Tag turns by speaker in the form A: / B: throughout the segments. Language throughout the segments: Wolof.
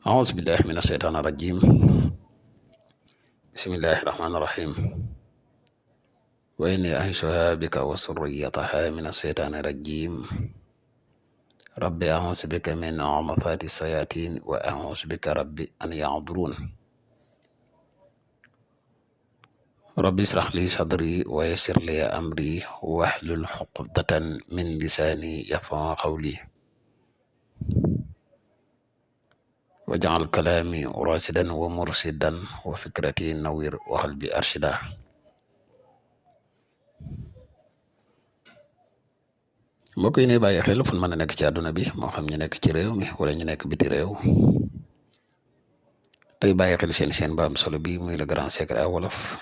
A: أعوذ بالله من الشيطان الرجيم. بسم الله الرحمن الرحيم. وإني أعيذها بك وذريتها من الشيطان الرجيم. ربي أعوذ بك من همزات الشياطين وأعوذ بك ربي أن يحضرون. ربي اشرح لي صدري ويسر لي أمري واحلل عقدة من لساني يفقهوا قولي واجعل كلامي راشدا ومرشدا وفكرتي نوير وقلبي أرشدا. mbokk yi ne bàyyi xel fu mën a nekk ci àdduna bi moo xam ñu nekk ci réew mi wala ñu nekk biti réew tey bàyyi xel seen ba am solo bi muy le grand secret wolof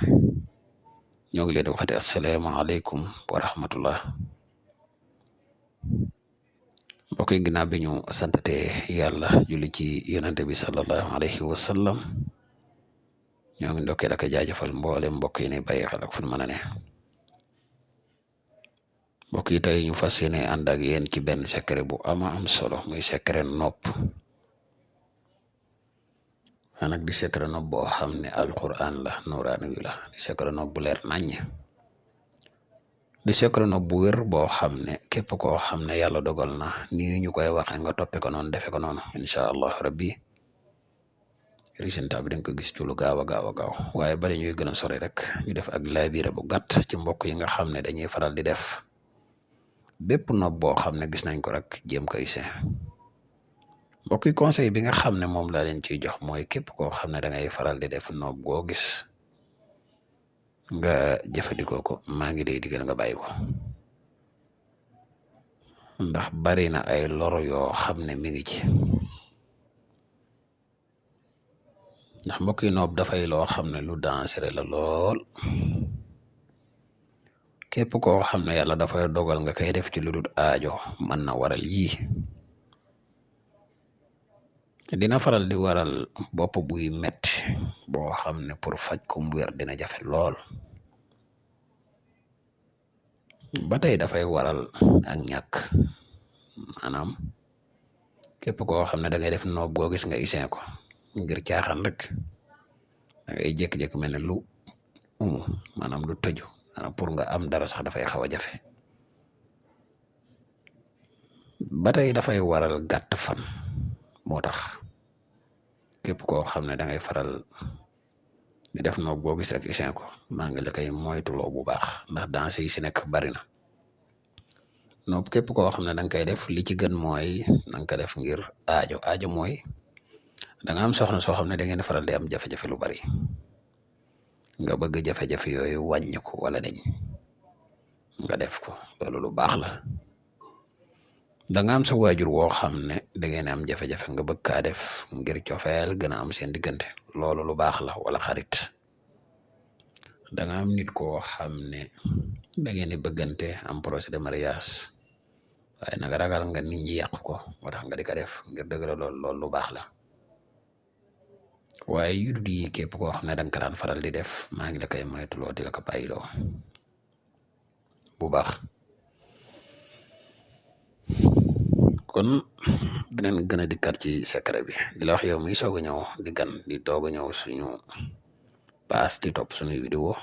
A: ñoo ngi leen di waxati asalaamaaleykum wa rahmatullah. mbokk yi ginnaaw bi ñu santate yàlla julli ci yonente bi sallallahu alayhi wa sallam ñoo ngi ndokkee ak jaajëfal mboolem mbokk yi ne bàyyi xel ak fu mën a ne. mbokk yi tey ñu fas yéene ànd ak yéen ci benn secret bu ama am solo muy secret nopp nag di secret nopp boo xam ne alquran la nuuraani wi la di secret nopp bu leer naññ di secret nopp bu wér boo xam ne képp koo xam ne yàlla dogal na ni ñu koy waxe nga toppe ko noonu defe ko noonu incha allah rabbi résultat bi dañ ko gis ci lu gaaw a gaaw a gaaw. waaye bari ñuy gën a sori rek ñu def ak laabire bu gàtt ci mbokk yi nga xam ne dañuy faral di def bépp nopp boo xam ne gis nañ ko rek jéem koy see. mbokk yi conseil bi nga xam ne moom laa leen ciy jox mooy képp koo xam ne da ngay faral di def nopp goo gis nga jëfandikoo ko maa ngi lay digal nga bàyyi ko ndax bari na ay loro yoo xam ne mi ngi ci. ndax mbokk yi nopp dafay loo xam ne lu dangereux la lool. képp koo xam ne yàlla dafay dogal nga koy def ci lu dul aajo mën na waral yii. dina faral di waral bopp buy metti boo xam ne pour faj ko mu wér dina jafe lool. ba tey dafay waral ak ñàkk maanaam képp koo xam ne da ngay def noob goo gis nga isin ko ngir caaxaan rek da ngay jékki-jékki mel ne lu maanaam lu tëju pour nga am dara sax dafay xaw a jafe. ba tey dafay waral gàtt fan moo tax képp koo xam ne da ngay faral di def noob boo gis rek isin ko maa ngi la koy moytuloo bu baax ndax danger yi si nekk bari na. noob képp koo xam ne da nga koy def li ci gën mooy na nga ko def ngir aajo mooy da nga am soxna soo xam ne da ngeen faral di am jafe-jafe lu bari nga bëgg jafe-jafe yooyu wàññi ko wala dañ nga def ko loolu lu baax la. da nga am sa waajur woo xam ne da ngeen am jafe-jafe nga bëgg kaa def ngir cofeel gën a am seen diggante loolu lu baax la wala xarit. da nga am nit koo xam ne da ngeen di bëggante am projet de mariage waaye nag ragal nga nit ñi yàq ko moo tax nga di ko def ngir dëgg loolu lu baax la. waaye yu dul yi képp koo xam ne da nga ko daan faral di def maa ngi la koy moytuloo di la ko bàyyiloo bu baax. kon dinañ gën a dikkat ci secret bi di la wax yow mi soog a ñëw di gan di toog a ñëw suñu paas di topp suñu vidéo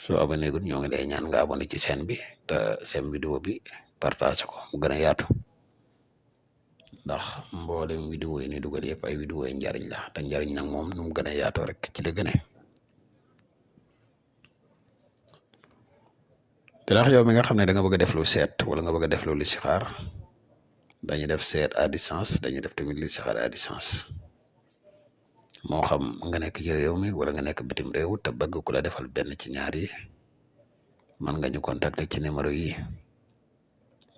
A: soo abonné gut ñoo ngi lay ñaan nga abonné ci chaîne bi te seen vidéo bi partage ko mu gën a yaatu ndax mboolem vidéo yi ni dugal yëpp ay vidéo yi njariñ la te njariñ nag moom nu mu gën a yaatoo rek ci la gëne. di la wax yow mi nga xam ne da nga bëgg a def lu seet wala nga bëgg a def lu listixaar dañuy def seet à distance dañuy def tamit listixaar à distance moo xam nga nekk ci réew mi wala nga nekk bitim réew te bëgg ku la defal benn ci ñaar yi mën nga ñu contacter ci numéro yi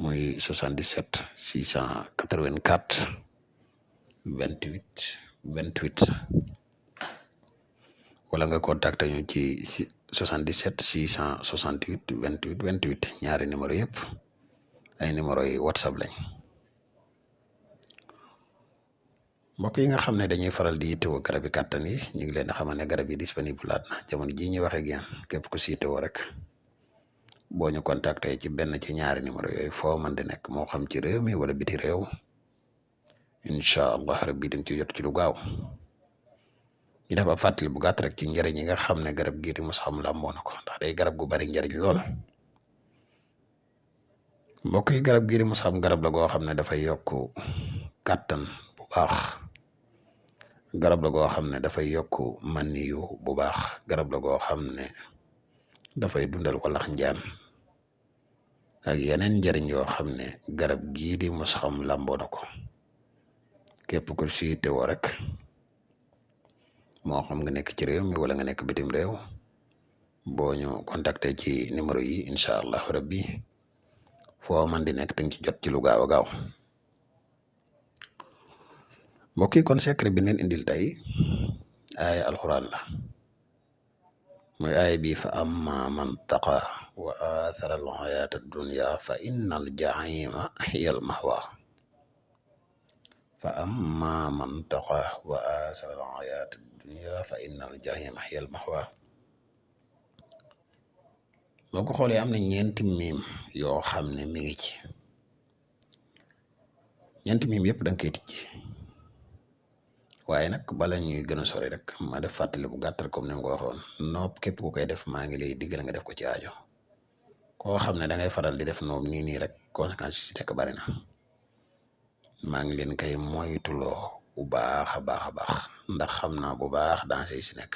A: muy 77 684 28 28 wala nga contacter ñu ci 77 668 28 28 ñaari numéro yëpp ay numéro yi WhatsApp lañ. mbokk yi nga xam ne dañuy faral di yittewoo garab yi kàttan yi ñu ngi leen di xamal ne garab yi disponible laat na jamono jii ñuy waxee ak yéen képp ku si yittewoo rek boo ñu contacter ci benn ci ñaari numéro yooyu foo mën di nekk moo xam ci réew mi wala biti réew incha allah rabbi dañ ci jot ci lu gaaw. ñu def ab fàttali bu gàtt rek ci njëriñ yi nga xam ne garab gii di Mousaxam làmboo na ko ndax day garab gu bari njëriñ lool. mbokk yi garab gii di Mousaxam garab la goo xam ne dafay yokk kàttan bu baax. garab la goo xam ne dafay yokk maniyu bu baax. garab la goo xam ne dafay dundal walax njaan ak yeneen njëriñ yoo xam ne garab gii di Mousaxam làmboo na ko. képp ku si teewoo rek moo xam nga nekk ci réew mi wala nga nekk bitim réew boo ñu contacter ci numéro yi incha allah rabbi foo man di nekk danga ci jot ci lu gaaw a gaaw. mbokk yi kon secret bi neen indil tey aaya alxuraan la mooy aaya bi fa amma man taqa wa athara al hayata dunya fa inna al jahima hiya al mahwa. fa amma man taqa wa athara al hayata dunya fa inna al jahima hiya al mahwa. boo ko xoolee am na ñeenti miim yoo xam ne mi ngi ci. ñeenti miim yëpp da nga koy tijji waaye nag bala ñuy gën a sori rek ma def fàttali bu gàtt rek comme ni ma ko waxoon nopp képp ku koy def maa ngi lay diggal nga def ko ci aajo. koo xam ne da ngay faral di def noob nii rek conséquences yi si nekk bari na. maa ngi leen koy moytuloo bu baax a baax a baax ndax xam naa bu baax dansé yi si nekk.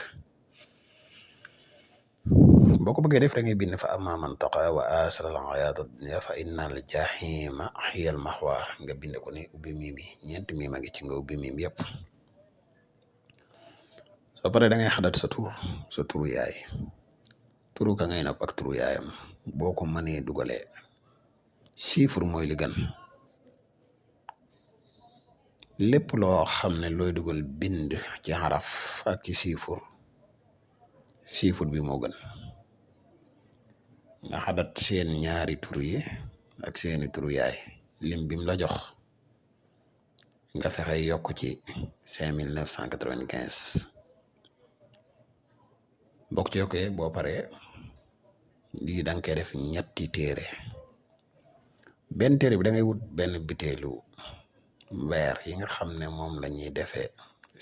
A: boo ko bëggee def da ngay bind fa amma man taqa wa aasara al hayaata dunya fa inna al jahima hiya al mahwa nga bind ko ni ubbi miim yi ñeenti miim a ngi ci nga ubbi miim yëpp. soo paree da ngay xadat sa turu yaay turu ka ngay nopp ak turu yaayam boo ko mënee dugalee chiffre mooy li gën. lépp loo xam ne looy dugal bind ci xaraf ak ci chiffre bi moo gën. nga xadat seen ñaari tur yi ak seeni turu yaay lim bim la jox nga fexe yokk ci 5995. bokk ci yokkee boo paree lii da nga koy def ñetti téere. benn téere bi da ngay wut benn biteelu weer yi nga xam ne moom la ñuy defee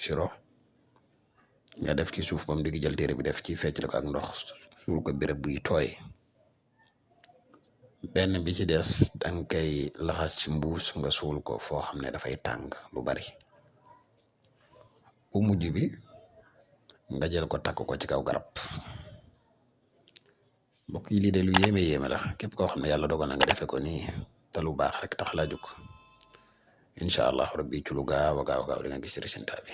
A: siro nga def ci suuf bam digg jël téere bi def ci fecc la ko ak ndox suul ko béréb buy tooy. benn bi ci des danga koy laxas ci mbuus nga suul ko foo xam ne dafay tàng lu bari. bu mujj bi nga jël ko takk ko ci kaw garab. mbokk yi lii de lu yéeme la képp koo xam ne yàlla dogal na nga defe ko nii te lu baax rek tax laa jóg incha allah rabbi ci lu gaaw a gaaw di nga gis résultat bi.